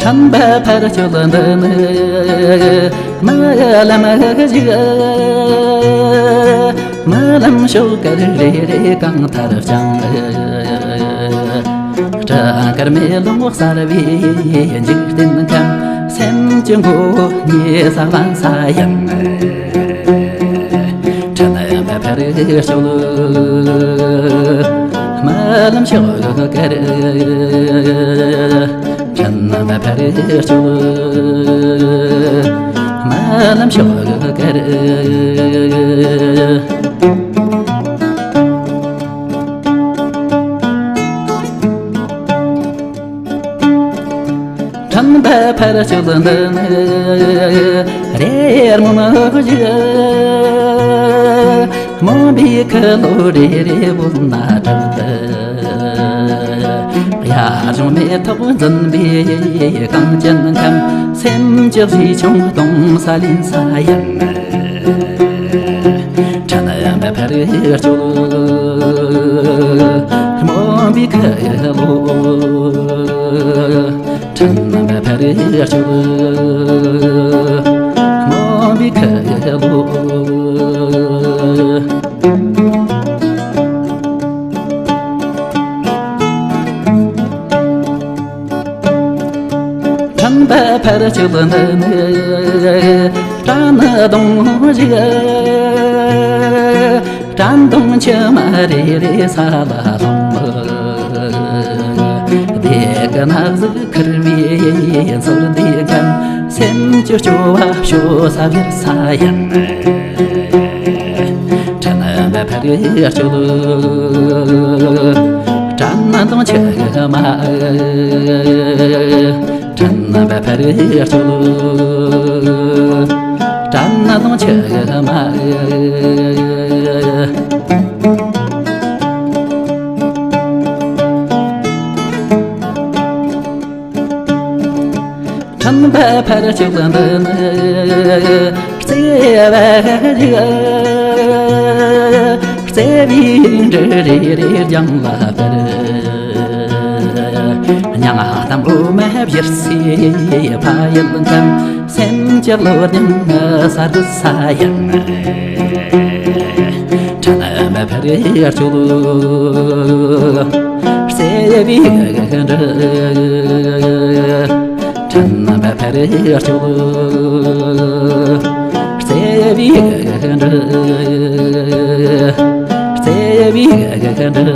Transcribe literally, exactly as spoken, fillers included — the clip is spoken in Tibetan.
དམ་པ་ཕར་ཕྱོགས་འདི་ནི་རྨི་ལམ་ཞིག་རྨི་ལམ་ཤོག་དཀར་རེ་རེ་གང་ལྟར་བྱང་། སྤྲིན་དཀར་མེ་ལོང་གསལ་བའི་འཇིག་རྟེན་ཁམས། སེམས་ཀྱི་མགོ་བོ་ཉེ་ས་ལ་ས་ཡིན། དམ་པ་ཕར་ཕྱོགས་རྨི་ལམ་ཤོག་དཀར། དམ་པ་ཕར་ཕྱོགས་རྨི་ལམ་ཤོག་དཀར། དམ་པ་ཕར་ཕྱོགས་འདི་ནི་རེ་སྨོན་ཞིག་སྨོན་པའི་ཁུ་ལོ་རེ་རེ་བོར་ན་གྲགས། གཡའ་གཞུང་མེ་ཏོག་འཛིན་པའི་གངས་ཅན་ཁམས། སེམས་ཀྱི་གཟི་ཆུང་གདུང་ས་ལེན་ས་ཡིན། དམ་པ་ཕར་ཕྱོགས་སྨོན་པའི་ཁུ་ལོ། དམ་པ་ཕར་ཕྱོགས་སྨོན་པའི་ཁུ་ལོ། དམ་པ་ཕར་ཕྱོགས་འདི་ནི་དྲན་གདུང་ཞིག་དྲན་གདུང་མཆི་མ་རེ་རེ་ས་ལ་ལྷུང་། བདེ་སྐྱིད་ནགས་གཟིགས་ཁུར་བའི་མཚོ་དེ་ཁམས། སེམས་ཀྱི་སྐྱོ་བ་ཤོ་ས་བེར་ས་ཡིན། དམ་པ་ཕར་ཕྱོགས་དྲན་གདུང་མཆི་མ། དམ་པ་ཕར་ཕྱོགས་དྲན་གདུང་མཆི་མ། དམ་པ་ཕར་ཕྱོགས་འདི་ནི་བརྩེ་བ་རིག་བརྩེ་བའི་འབྲུ་རེ་རེ་རྒྱང་ལ་སྤར། མྱང་ལམ་འོ་མ་བཞུར་སའི་ཕ་ཡུལ་ཁམས། སེམས་ཀྱི་བློ་ལྡན་གསར་བུ་ས་ཡིན། དམ་པ་ཕར་ཕྱོགས་བརྩེ་བའི་འབྲུ། དམ་པ་ཕར་ཕྱོགས་བརྩེ་བའི་འབྲུ། བརྩེ་བའི་འབྲུ།